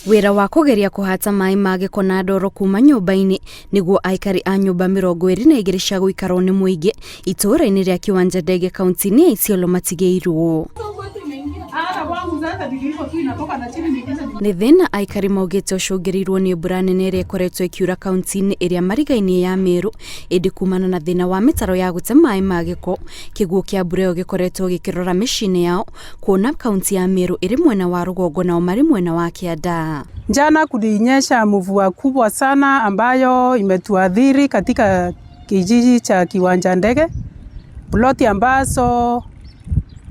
Wĩra wa kũgeria kũhata maĩ ma gĩko na ndoro kuma nyũmba-inĩ nĩguo aikari a nyũmba 22 cia gũikarwo nĩ mũingĩ itũũra-inĩ rĩa Kiwanja Ndege kaunti-inĩ ya Isiolo matigĩirwo. Nĩ thĩna aikari maugĩte ũcũngĩrĩirwo nĩ mbura nene ĩrĩa ĩkoretwo ĩkiura kaunti-inĩ ĩrĩa marigainie ya Meru, ĩndĩ kumana na thĩna wa mĩtaro ya gũte maĩ ma gĩko, kĩguũ kĩa mbura ĩyo gĩkoretwo gĩkĩrora mĩciĩ-inĩ yao kuona kaunti ya Meru ĩrĩ mwena wa rũgongo nao marĩ mwena wa kĩanda. Jana kulinyesha mvua kubwa sana ambayo imetuathiri katika kijiji cha Kiwanja Ndege. Ploti ambazo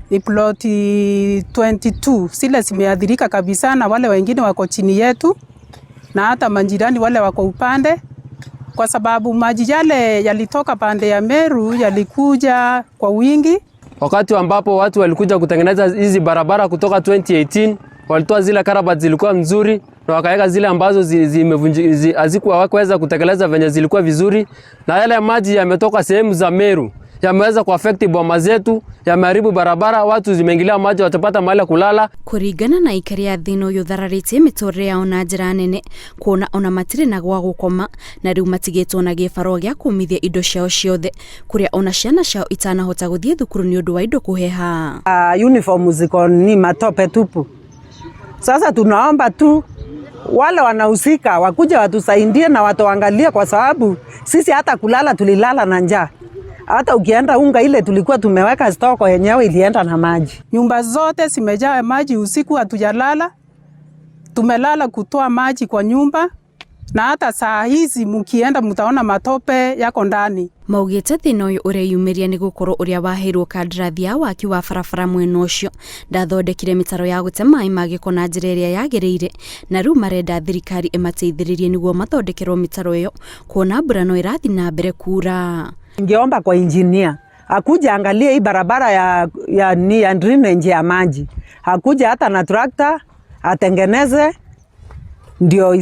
ni ploti 22 zile zimeathirika kabisa, na wale wengine wako chini yetu na hata majirani wale wako upande, kwa sababu maji yale yalitoka pande ya Meru yalikuja kwa wingi. Wakati ambapo watu walikuja kutengeneza hizi barabara kutoka 2018, walitoa zile karabati zilikuwa mzuri na wakaweka zile ambazo hazikuwa hawakuweza kutekeleza venye zilikuwa vizuri, na yale maji yametoka sehemu za Meru yameweza kuaffect boma zetu, yameharibu barabara, watu zimeingilia maji, watapata mahali ya kulala. Kũringana na aikari a thĩna ũyũ ũthararĩtie mĩtũrĩre yao na njĩra nene, kuona ona matirĩ na gwa gũkoma na rĩu matigĩtwo na gĩbarũa gĩa kũmithia indo ciao ciothe, kũrĩa ona ciana ciao itanahota gũthiĩ thukuru nĩ ũndũ wa indo kũheha. Uniform ziko ni matope tupu. Sasa tunaomba tu wale wanahusika wakuja watusaidie na watuangalie, kwa sababu sisi hata kulala tulilala na njaa. Hata ukienda unga ile tulikuwa tumeweka stock yenyewe ilienda na maji. Nyumba zote zimejaa maji, usiku hatujalala, tumelala kutoa maji kwa nyumba, na hata saa hizi mkienda mtaona matope yako ndani. Maugĩte thĩna ũyũ ũreyumĩria nĩ gũkorwo ũrĩa waheirwo kandarathi ya waki wa barabara mwena ũcio ndathondekire mĩtaro ya gũte maĩ ma gĩko na njĩra ĩrĩa yagĩrĩire, na rĩu marenda thirikari ĩmateithĩrĩrie nĩguo mathondekerwo mĩtaro ĩyo, kuona mbura no ĩrathiĩ na mbere kura. Ningeomba kwa engineer akuja angalie hii barabara ya, ni ya drainage ya maji, akuja hata na tractor atengeneze ndio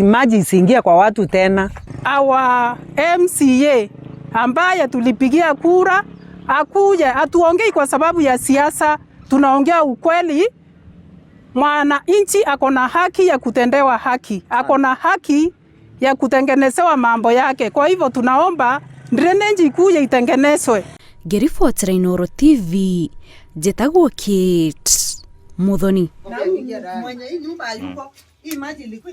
maji isiingie kwa watu tena. Our MCA ambaye tulipigia kura akuje, atuongei kwa sababu ya siasa, tunaongea ukweli. Mwananchi ako na haki ya kutendewa haki, ako na haki ya kutengenezewa mambo yake. Kwa hivyo tunaomba drainage ikuje itengenezwe. Ngĩribotera Inooro TV, njĩtagwo Kate Muthoni. Mwenye hii nyumba hayuko, hii maji ilikuwa